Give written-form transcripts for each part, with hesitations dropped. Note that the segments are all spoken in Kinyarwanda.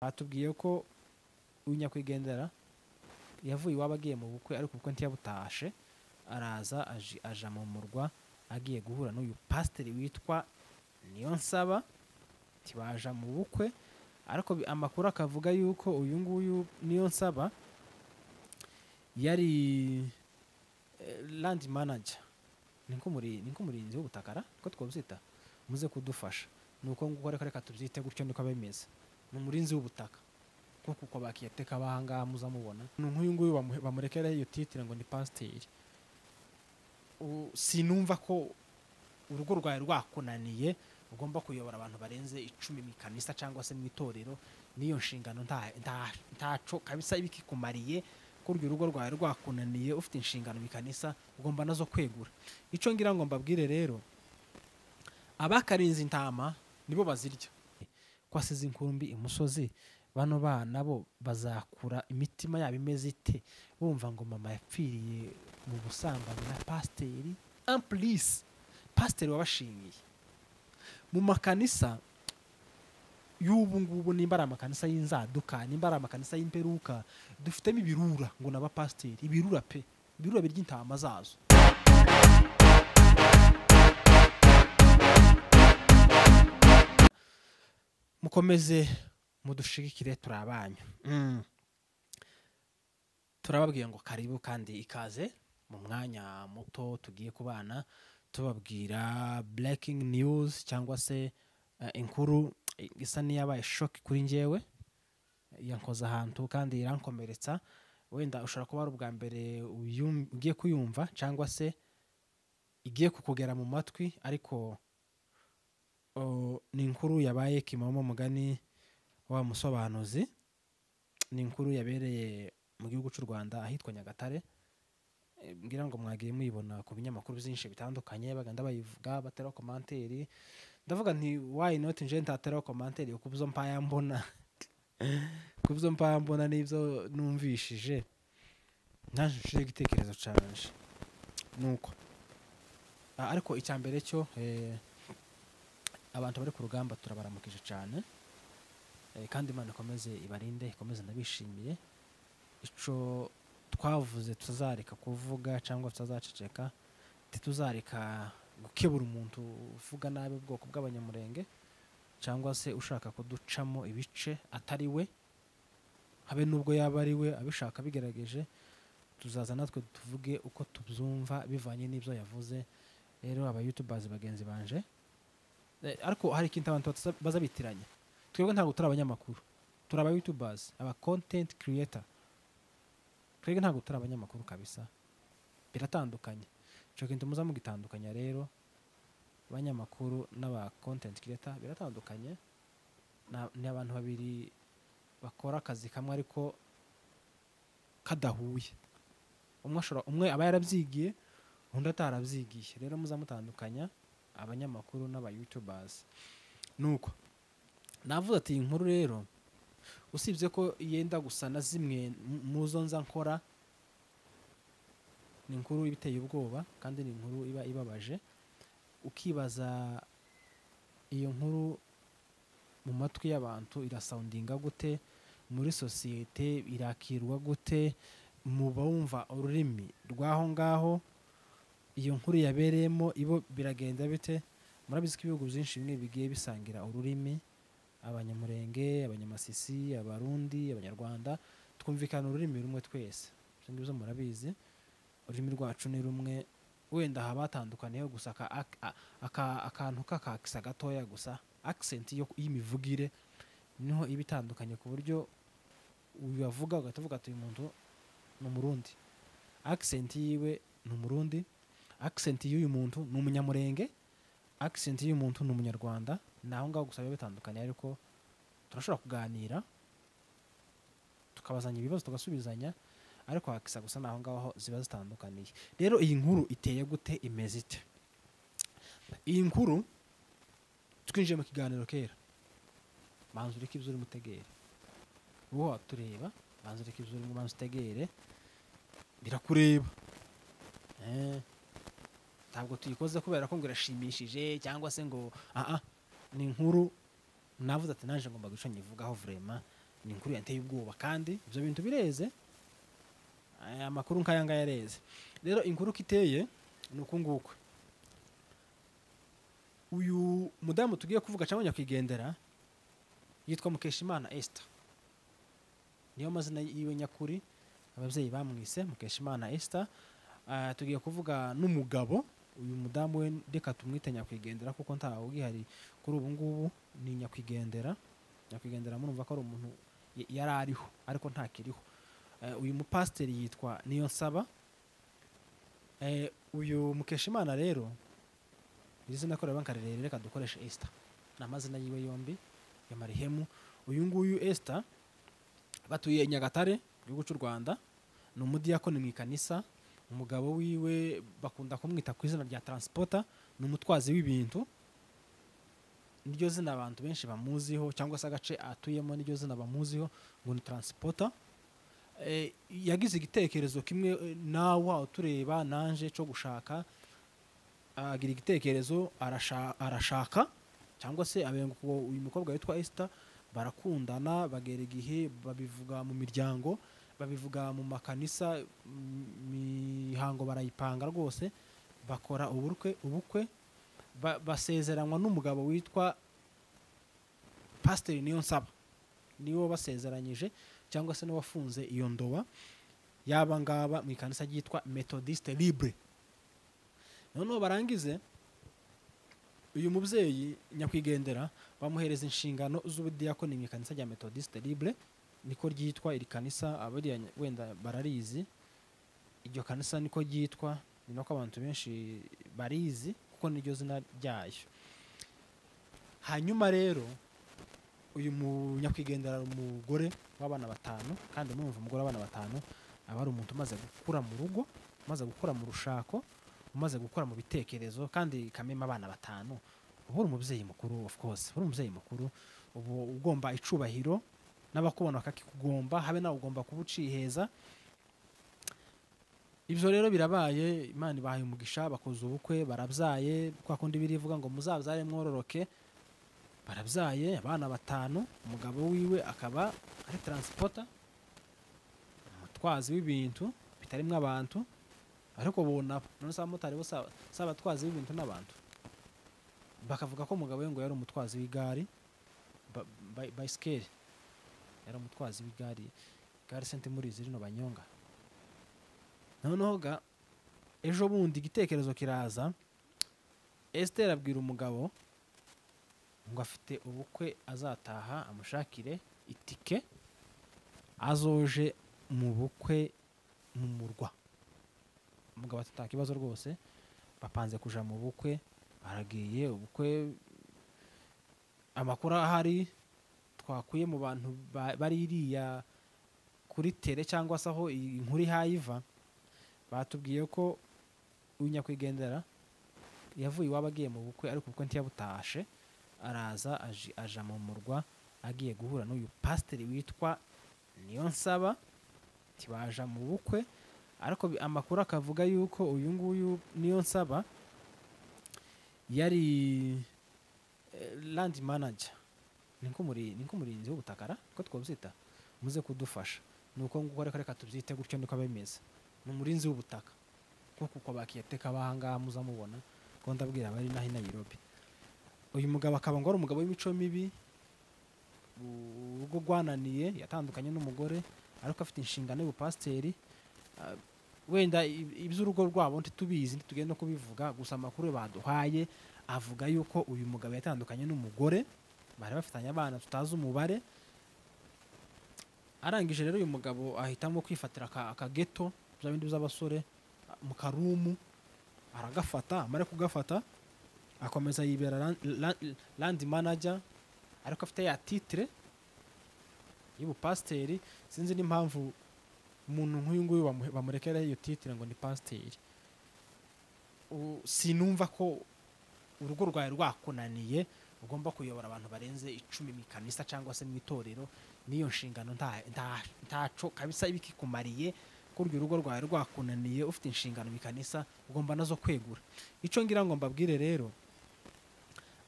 Batubwiye ko uyu nyakwigendera yavuye iwabo agiye mu bukwe, ariko ubukwe ntiyabutashe, araza aja mu murwa agiye guhura n'uyu pasiteri witwa Niyonsaba, ntibaja mu bukwe, ariko amakuru akavuga yuko uyu nguyu Niyonsaba yari land manager, ni nk'umurinzi w'ubutakara, niko twabyita, muze kudufasha. Nuko nguko, reka tubyite gutyo, niko bimeze. Ni umurinzi w'ubutaka kuko bakiyateka abahangaha muza mubona. Ni nk'uyu nguyu bamurekera iyo titire ngo ni pasiteri. Sinumva ko urugo rwawe rwakunaniye ugomba kuyobora abantu barenze 10 mu ikanisa cyangwa se mu itorero, n'iyo nshingano ntaco kabisa ibikikumariye. Kurya urugo rwawe rwakunaniye ufite inshingano mu ikanisa, ugomba nazo kwegura. Ico ngira ngo mbabwire rero, abakarinze intama nibo bazirya. Ko asize inkumbi imusozi, bano bana bo bazakura imitima yabo imeze ite bumva ngo mama yapfiriye mu busambanyi na pasiteri, en plus pasiteri wabashingiye mu makanisa y'ubu ngubu, nimba ari amakanisa y'inzaduka, nimba ari amakanisa y'imperuka, dufitemo ibirura ngo n'abapasiteri, ibirura pe, ibirura birya intama zazo. Mukomeze mudushigikire, turi abanyu. Turababwiye ngo karibu kandi ikaze mu mwanya muto tugiye kubana tubabwira breaking news cyangwa se inkuru isa n'iyabaye shock kuri njyewe, yankoza ahantu kandi irankomeretsa. Wenda ushobora kuba ari ubwa mbere ugiye kuyumva cyangwa se igiye kukugera mu matwi, ariko ni inkuru yabaye kimomo mugani wa musobanuzi. Ni inkuru yabereye mu gihugu cy'u Rwanda ahitwa Nyagatare. Ngira ngo mwagiye muyibona ku binyamakuru byinshi bitandukanye, bagenda bayivuga batera komanteri. Ndavuga nti why not nje ntatera komanteri kubyo mpaya mbona, kubyo mpaya mbona n'ibyo numvishije, naje nshire igitekerezo canje nuko. Ariko icyambere cyo abantu bari ku rugamba turabaramukije cyane, kandi Imana ikomeze ibarinde, ikomeze ndabishimiye. Ico twavuze tuzareka kuvuga cyangwa tuzazaceceka, tituzareka gukebura umuntu uvuga nabi ubwoko bw'abanyamurenge cyangwa se ushaka kuducamo ibice atari we, habe nubwo yaba ari we abishaka bigerageje, tuzaza natwe tuvuge uko tubyumva bivanye n'ibyo yavuze. Rero aba YouTubers bagenzi banje, ariko hari ikintu abantu bazabitiranya, twebwe ntabwo turi abanyamakuru, turi aba YouTubers, aba content creator. Twebwe ntabwo turi abanyamakuru kabisa, biratandukanye. Ico kintu muza mugitandukanya rero, abanyamakuru n'aba content creator biratandukanye. Ni abantu babiri bakora akazi kamwe ariko kadahuye. Umwe aba yarabyigiye, undi atarabyigiye. Rero muza mutandukanya abanyamakuru n'aba YouTubers. Nuko navuze ati inkuru rero usibye ko yenda gusa na zimwe muzo nza nkora, ni inkuru ibiteye ubwoba kandi ni inkuru iba ibabaje. Ukibaza iyo nkuru mu matwi y'abantu irasoundinga gute, muri societe irakirwa gute, mu bumva ururimi rwaho ngaho iyo nkuru yabereyemo ibo biragenda bite. Murabizi ko ibihugu byinshi bimwe bigiye bisangira ururimi, abanyamurenge, abanyamasisi, abarundi, abanyarwanda, twumvikana ururimi rumwe twese. Ibyo ngibyo murabizi, ururimi rwacu ni rumwe, wenda habatandukaniyeho gusa akantu k'akakisa gatoya gusa, accent y'imivugire niho iba itandukanye, ku buryo uyavuga ugahita uvuga ati uyu muntu ni umurundi, accent yiwe ni umurundi, accent y'uyu muntu ni umunyamurenge, accent y'uyu muntu ni umunyarwanda. Naho ngaho gusa biba bitandukanye, ariko turashobora kuganira tukabazanya ibibazo tugasubizanya, ariko hakisa gusa naho ngaho ziba zitandukaniye. Rero iyi nkuru iteye gute, imeze ite? Iyi nkuru twinjiye mu kiganiro kera, banza ureke ibyo urimo utegere, wowe watureba, banza ureke ibyo urimo, banza utegere, birakureba. Ntabwo tuyikoze kubera ko ngo irashimishije cyangwa se ngo ni inkuru navuze ati naje ngomba guca nyivugaho vraiment. Ni inkuru yanteye ubwoba kandi ibyo bintu bireze, aya makuru nk'aya ngaya areze. Rero inkuru uko iteye ni uku nguku. Uyu mudamu tugiye kuvuga cyangwa nyakwigendera yitwa Mukeshimana Esther, niyo mazina yiwe nyakuri ababyeyi bamwise Mukeshimana Esther. Tugiye kuvuga n'umugabo uyu mudamu we, reka tumwite nyakwigendera kuko ntawe ugihari kuri ubu ngubu, ni nyakwigendera. Nyakwigendera murumva ko ari umuntu yari ariho ariko ntakiriho. Uyu mupasiteri yitwa Niyonsaba. Uyu Mukeshimana rero, iri zina ko riba rirerire, reka dukoreshe Esther, ni amazina yiwe yombi ya marehemu. Uyu nguyu Esther batuye i Nyagatare mu gihugu cy'u Rwanda, ni umudiyakoni mu ikanisa. Umugabo wiwe bakunda kumwita ku izina rya Transporter, ni umutwazi w'ibintu, niryo zina abantu benshi bamuziho, cyangwa se agace atuyemo niryo zina bamuziho ngo ni Transporter. Yagize igitekerezo kimwe nawe utureba nanje cyo gushaka, agira igitekerezo arashaka cyangwa se abenguka uyu mukobwa witwa Esther, barakundana bagera igihe babivuga mu miryango, babivuga mu makanisa, mihango barayipanga rwose, bakora ubukwe, basezeranywa n'umugabo witwa Pasiteri Niyonsaba, niwo basezeranyije cyangwa se n'uwafunze iyo ndoba yaba ngaba mu ikanisa ryitwa Methodiste Libre. Noneho barangize uyu mubyeyi nyakwigendera bamuhereza inshingano z'ubudiyakoni mu ikanisa rya Methodiste Libre, niko ryitwa iri kanisa, abariya wenda bararizi iryo kanisa niko ryitwa, ni nako abantu benshi barizi kuko niryo zina ryayo. Hanyuma rero uyu munyakwigendera umugore w'abana batanu, kandi murumva umugore w'abana batanu aba ari umuntu umaze gukura mu rugo, umaze gukura mu rushako, umaze gukura mu bitekerezo, kandi kameme abana batanu uba uri umubyeyi mukuru, of course uri umubyeyi mukuru, ubu ugomba icubahiro n'abakubona bakakikugomba, habe nawe ugomba kuba uciheza. Ibyo rero birabaye, Imana ibahaye umugisha, bakoze ubukwe, barabyaye, kwa kundi birivuga ngo muzabyare mwororoke, barabyaye abana batanu. Umugabo wiwe akaba ari transporter, umutwazi w'ibintu bitarimwo abantu, ariko bona none se abamotari bo si abatwazi b'ibintu n'abantu. Bakavuga ko umugabo we ngo yari umutwazi w'igare, bicycle, yari umutwazi w'igare, gare sente muri rino banyonga. Noneho ga ejo bundi igitekerezo kiraza, Esther abwira umugabo ngo afite ubukwe azataha amushakire itike azoje mu bukwe mu murwa. Umugabo ati nta kibazo rwose, bapanze kuja mu bukwe, baragiye ubukwe. Amakuru ahari twakuye mu bantu bari iriya kuri tere cyangwa se aho inkuru ihayiva, batubwiye ko uyu nyakwigendera yavuye iwabo agiye mu bukwe, ariko ubukwe ntiyabutashe, araza aja mu murwa agiye guhura n'uyu pasiteri witwa Niyonsaba, tibaja mu bukwe. Ariko amakuru akavuga yuko uyu nguyu Niyonsaba yari land manager, ni nk'umurinzi w'ubutakara ko twabyita, muze kudufasha nuko nguko, reka tubyite gutyo niko bimeze, ni umurinzi w'ubutaka kuko bakiyateka abahangaha muzamubona ko ndabwira bari naho i Nairobi. Uyu mugabo akaba ngo ari umugabo w'imico mibi, urugo rwananiye, yatandukanye n'umugore ariko afite inshingano y'ubupasiteri. Wenda iby'urugo rwabo ntitubizi, ntitugenda no kubivuga, gusa amakuru baduhaye avuga yuko uyu mugabo yatandukanye n'umugore, bari bafitanye abana tutazi umubare. Arangije rero uyu mugabo ahitamo kwifatira akageto bya bindi by'abasore mu karumu, aragafata. Amare kugafata akomeza yibera land manager, ariko afite ya titre y'ubupasiteri. Sinzi n'impamvu umuntu nk'uyu nguyu bamurekera iyo titre ngo ni pasiteri. Sinumva ko urugo rwawe rwakunaniye ugomba kuyobora abantu barenze 10 mu ikanisa cyangwa se mu itorero, n'iyo nshingano ntaco kabisa ibikikumariye. Kurya urugo rwawe rwakunaniye ufite inshingano mu ikanisa ugomba nazo kwegura. Ico ngira ngo mbabwire rero,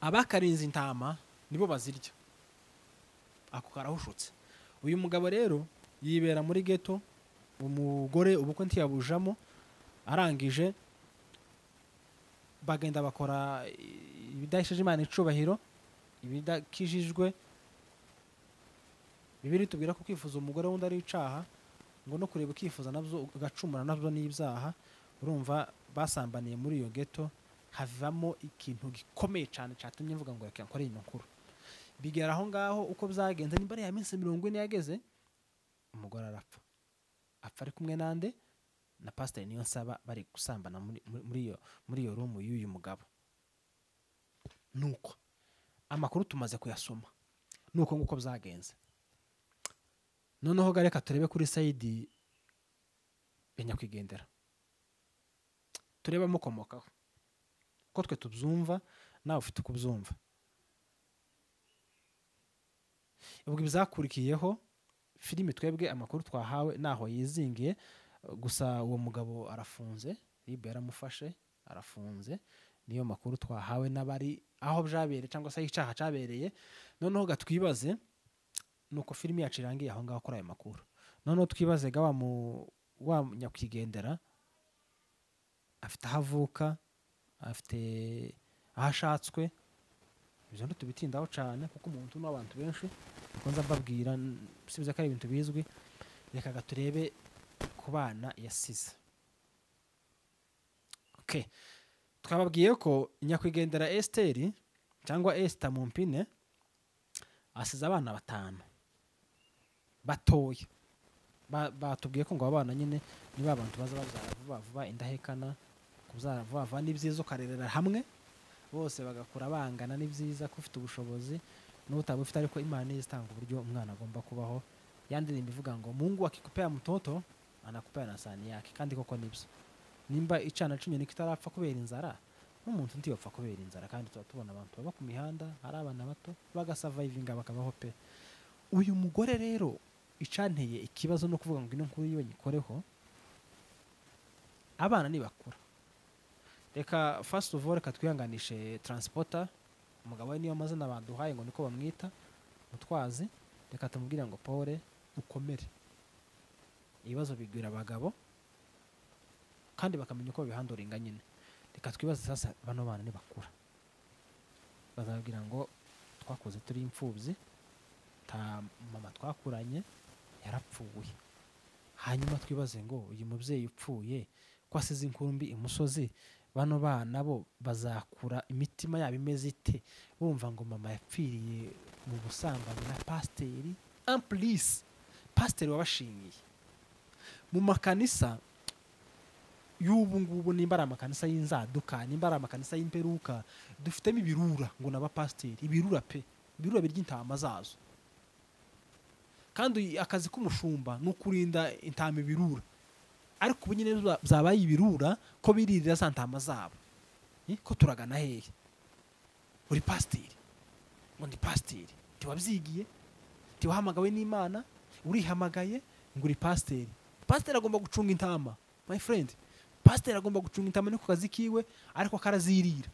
abakarinze intama nibo bazirya, ako karahushutse. Uyu mugabo rero yibera muri ghetto, umugore ubukwe ntiyabujamo, arangije bagenda bakora ibidahesheje Imana icubahiro, ibidakijijwe. Bibiliya itubwira ko kwifuza umugore wundi ari icaha, ngo no kureba ukifuza nabyo ugacumura nabyo ni ibyaha. Urumva basambaniye muri iyo ghetto, havamo ikintu gikomeye cyane cyatumye mvuga ngo reka nkore ino nkuru. Bigera aho ngaho uko byagenze, nimba ari ya minsi 40 yageze, umugore arapfa. Apfa ari kumwe nande na Pastor Niyonsaba, bari gusambana muri iyo room y'uyu mugabo. Nuko amakuru tumaze kuyasoma, nuko nguko byagenze. Noneho reka turebe kuri side ya nyakwigendera, turebe amukomokaho ko twe tubyumva, nawe ufite uko ubyumva. Ubwo ibizakurikiyeho filime twebwe amakuru twahawe naho yizingiye gusa, uwo mugabo arafunze, RIB yaramufashe arafunze, niyo makuru twahawe n'abari aho byabereye cyangwa se icyaha cyabereye. Noneho gatwibaze nuko filime yacu irangiye aho ngaho kuri ayo makuru. Noneho twibaze ga wa nyakwigendera afite aho avuka, afite aho ashatswe, ibyo ntitubitindaho cyane kuko umuntu n'abantu benshi bakunze mbabwira, sibiza ko ari ibintu bizwi. Reka gaturebe ku bana yasize. Okay, twababwiye ko nyakwigendera Esther cyangwa Esther mu mpine asize abana 5 batoya. Batubwiye ko ngo abana nyine ni ba bantu baza babyara vuba vuba, indahekana, kubyara vuba vuba ni byiza, ukarerera hamwe bose bagakura bangana, ni byiza ko ufite ubushobozi n'utabufite, ariko Imana izitanga uburyo umwana agomba kubaho. Yandirimba ivuga ngo Mungu akikupea mtoto anakupea na sahani yake, kandi koko nibyo. Nimba icana 10 kitarapfa kubera inzara, n'umuntu ntiyopfa kubera inzara, kandi tuba tubona abantu baba ku mihanda ari abana bato bagasurvivinga bakabaho pe. Uyu mugore rero icanteye ikibazo no kuvuga ngo ino nkuru yiwe nyikoreho, abana nibakura. Reka first of all reka twihanganishe transporter, umugabo we niyo mazina baduhaye ngo niko bamwita, Mutwazi. Reka tumubwire ngo pole, ukomere. Ibibazo bigwira abagabo kandi bakamenya uko bihanduringa nyine. Reka twibaze sasa bano bana nibakura bazabwira ngo twakoze turi imfubyi, ta mama twakuranye yarapfuye. Hanyuma twibaze ngo uyu mubyeyi upfuye ko asize inkurumbi imusozi, bano bana bo bazakura imitima yabo imeze ite, bumva ngo mama yapfiriye mu busambanyi na pasiteri, en plus pasiteri wabashingiye mu makanisa y'ubu ngubu, nimba ari amakanisa y'inzaduka, nimba ari amakanisa y'imperuka, dufitemo ibirura ngo n'abapasiteri, ibirura pe, ibirura birya intama zazo. Kandi akazi k'umushumba ni ukurinda intama ibirura, ariko ubu nyine byabaye ibirura ko biririra za ntama zabo. Ko turagana hehe? Uri pasiteri, ngo ndi pasiteri, ntiwabyigiye, ntiwahamagawe n'Imana, urihamagaye ngo uri pasiteri. Pasiteri agomba gucunga intama, my friend. Pasiteri agomba gucunga intama, ni ku kazi kiwe, ariko akarazirira.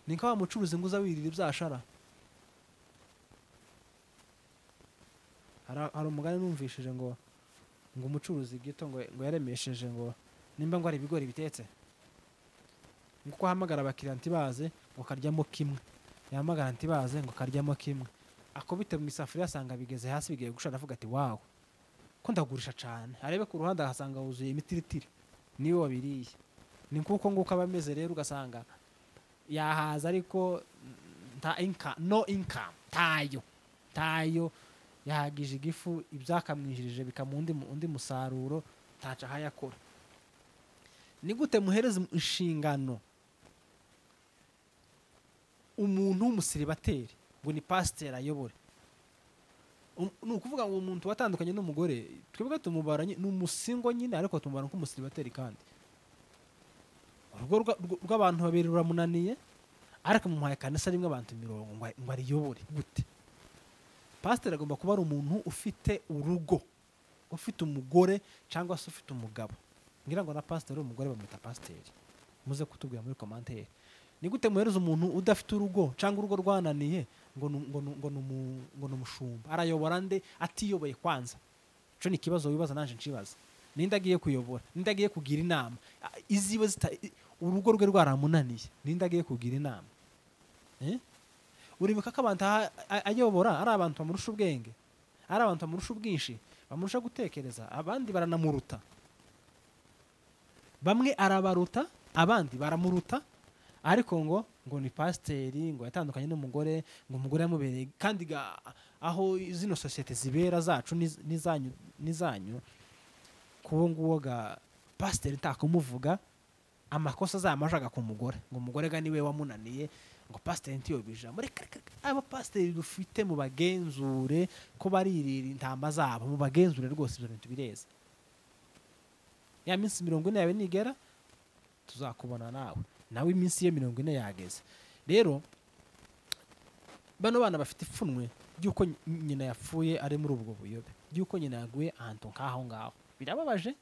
Ni nka wa mucuruzi ngo uza wirira ibyashara. Hari umugani numvishije ngo umucuruzi gito ngo yaremesheje ngo nimba ngo ari ibigori bitetse, ngo uko ahamagara abakiriya ntibaze ngo karyamo kimwe, yahamagara ntibaze ngo karyamo kimwe, akubite mu isafuriya asanga bigeze hasi bigiye gushara, avuga ati wawe ko ndagurisha cyane, arebe ku ruhande ahasanga wuzuye imitiritiri niwe wabiriye. Ni nkuko nguko aba ameze rero, ugasanga yahaza ariko nta income, no income, tayo yahagije igifu, ibyakamwinjirije bikamundi undi musaruro ntaca ahayakora. Ni gute muhereza inshingano umuntu w'umusiribateri ngo ni pasiteri ayobore? Ni ukuvuga ngo umuntu watandukanye n'umugore twebwe tumubara ni umusingo nyine, ariko tumubara nk'umusiribateri, kandi urugo rw'abantu babiri ruramunaniye, ariko mumuhaye kanisa rimwe abantu 40 ngo ariyobore gute? Pasiteri agomba kuba ari umuntu ufite urugo, ufite umugore cyangwa se ufite umugabo. Ngira ngo na pasiteri umugore bamwita pasiteri, muze kutubwira muri commentaire. Ni gute muhereza umuntu udafite urugo cyangwa urugo rwananiye ngo ngo numushumba? Arayobora nde atiyoboye kwanza? Ico ni ikibazo wibaza, nanje nshibaza. Ninde agiye kuyobora? Ninde agiye kugira inama? Iziwe urugo rwe rwaramunaniye, ninde agiye kugira inama? Uribuka ko abantu ayobora ari abantu bamurusha ubwenge, ari abantu bamurusha ubwinshi, bamurusha gutekereza, abandi baranamuruta. Bamwe arabaruta, abandi baramuruta, ariko ngo ni pasiteri, ngo yatandukanye n'umugore, ngo umugore yamubereye. Kandi aho zino sosiyete zibera zacu n'izanyu, kuwo nguwo ga pasiteri ntakumuvuga amakosa azamajaga ku mugore, ngo umugore ga niwe wamunaniye, ngo pasiteri ntiyobija. Muri aba pasiteri dufite mu bagenzure ko baririra intama zabo, mu bagenzure rwose, ibyo bintu bireza. Ya minsi 40 yawe nigera tuzakubona nawe iminsi ye 40 yageze. Rero bano bana bafite ipfunwe ry'uko nyina yapfuye ari muri ubwo buyobe, ry'uko nyina yaguye ahantu nk'aho ngaho, birababaje.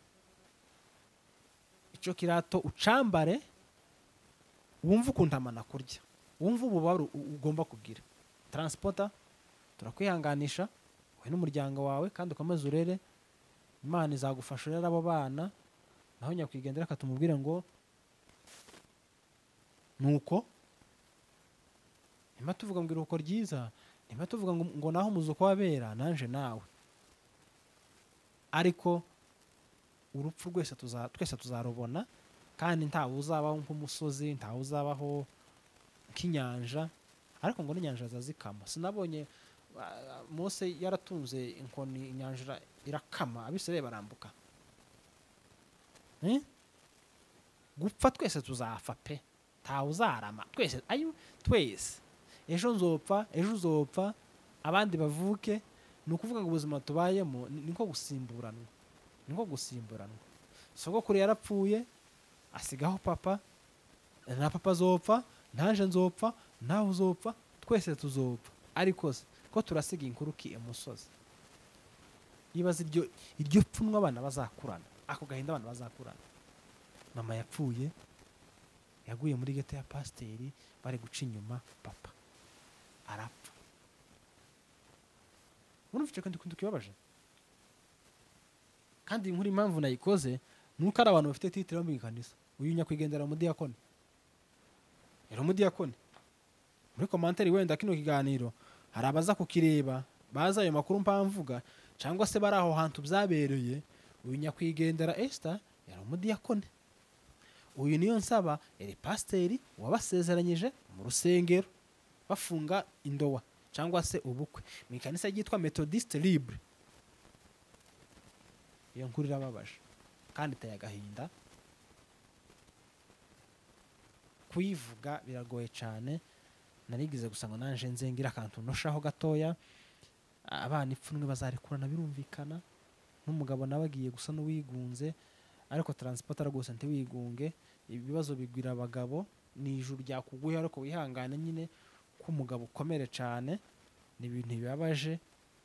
Ico kirato ucambare, wumva ukuntu amana kurya, wumva ububabare ugomba kugira. Transporter, turakwihanganisha wowe n'umuryango wawe, kandi ukomeze urere, Imana izagufasha urere abo bana. Naho nyakwigendera akatumubwira ngo nuko nima tuvuga ngo iruhuko ryiza, nima tuvuga ngo naho umuzuko wabera nanje nawe, ariko urupfu rwese twese tuzarubona, kandi ntawe uzabaho nk'umusozi, ntawe uzabaho nk'inyanja, ariko ngo n'inyanja zazikama. Sinabonye Mose yaratunze inkoni, inyanja irakama, Abisirayeli barambuka. Gupfa twese tuzafa pe, ntawe uzarama, twese ayo twese, ejo nzopfa, ejo uzopfa, abandi bavuke. Ni ukuvuga ngo ubuzima tubayemo niko gusimburanwa, niko gusimburanwa. Sogokuru yarapfuye asigaho papa, na papa azopfa, naje nzopfa, nawe uzopfa, twese tuzopfa. Ariko se ko turasiga inkuru ki imusozi? Yibaza iryo pfunwe abana bazakurana, ako gahinda abana bazakurana. Mama yapfuye yaguye muri ghetto ya pasiteri, bari guca inyuma papa arapfa. Urumva icyo kintu kibabaje? Kandi inkuru impamvu nayikoze nuko ari abantu bafite titre yo mu ikanisa. Uyu nyakwigendera umudiyakoni, yari umudiyakoni. Muri commentaire wenda kino kiganiro hari abaza kukireba baza ayo makuru mpamvuga, cyangwa se bari aho hantu byabereye. Uyu nyakwigendera Esther yari umudiyakoni, uyu niyo nsaba yari pasiteri wabasezeranyije mu rusengero bafunga indowa cyangwa se ubukwe mu ikanisa ryitwa Methodiste Libre. Iyo nkuru irababaje kandi iteye agahinda, kuyivuga biragoye cyane. Narigize gusa ngo nanje nzengira akantu noshaho gatoya. Abana ipfunwe bazarikurana birumvikana, n'umugabo nawe agiye gusa n'uwigunze, ariko transporter rwose ntiwigunge. Ibibazo bigwira abagabo, ni ijuru ryakuguye, ariko wihangane nyine ko umugabo ukomere cyane. Ni ibintu bibabaje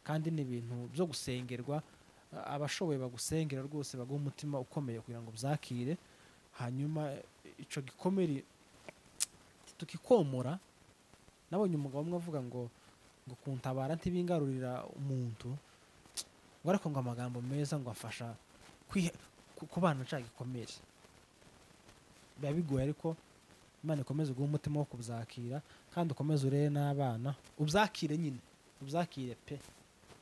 kandi ni ibintu byo gusengerwa. Abashoboye bagusengera rwose, baguha umutima ukomeye kugira ngo byakire. Hanyuma ico gikomere tukikomora. Nabonye umugabo umwe avuga ngo kuntabara ntibingarurira umuntu, ngo ariko ngo amagambo meza ngo afasha kubana cya gikomere. Biba bigoye, ariko Imana ikomeze guha umutima wo kubyakira, kandi ukomeze urere n'abana, ubyakire nyine, ubyakire pe,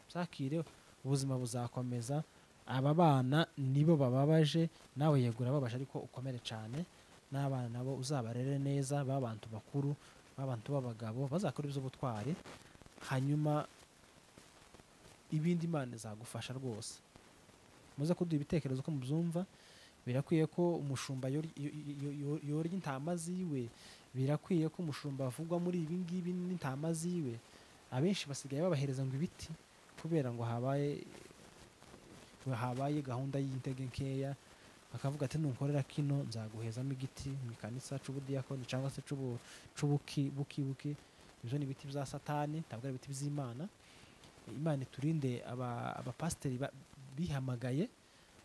ubyakire, ubuzima buzakomeza. Aba bana nibo bababaje, nawe yegura babaje, ariko ukomere cyane. N'abana nabo uzabarere neza, b'abantu bakuru, b'abantu b'abagabo, bazakora iby'ubutwari. Hanyuma ibindi Imana izagufasha rwose. Muze kuduha ibitekerezo ko mubyumva. Birakwiye ko umushumba yorya intama ziwe, birakwiye ko umushumba avugwa muri ibi ngibi n'intama ziwe. Abenshi basigaye babahereza ngo ibiti kubera ngo habaye gahunda y'intege nkeya, bakavuga ati nunkorera kino nzaguhezamo igiti mu ikanisa c'ubudiyakoni cyangwa se c'ubuki buki buki. Ibyo ni ibiti bya Satani, ntabwo ari ibiti by'Imana. Imana iturinde abapasiteri bihamagaye,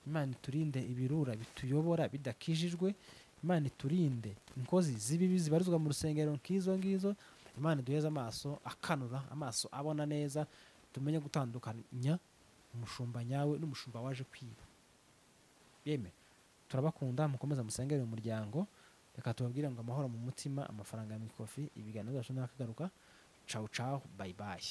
Imana iturinde ibirura bituyobora bidakijijwe, Imana iturinde inkozi z'ibibi zibarizwa mu rusengero nk'izo ngizo. Imana iduheze amaso akanura, amaso abona neza, tumenye gutandukanya umushumba nyawe n'umushumba waje kwiba. Yeme turabakunda, mukomeza musengere uyu muryango. Reka tubabwire ngo amahoro mu mutima, amafaranga mu ikofi. Ibiganiro byacu nakagaruka. Ciao ciao, bye bye.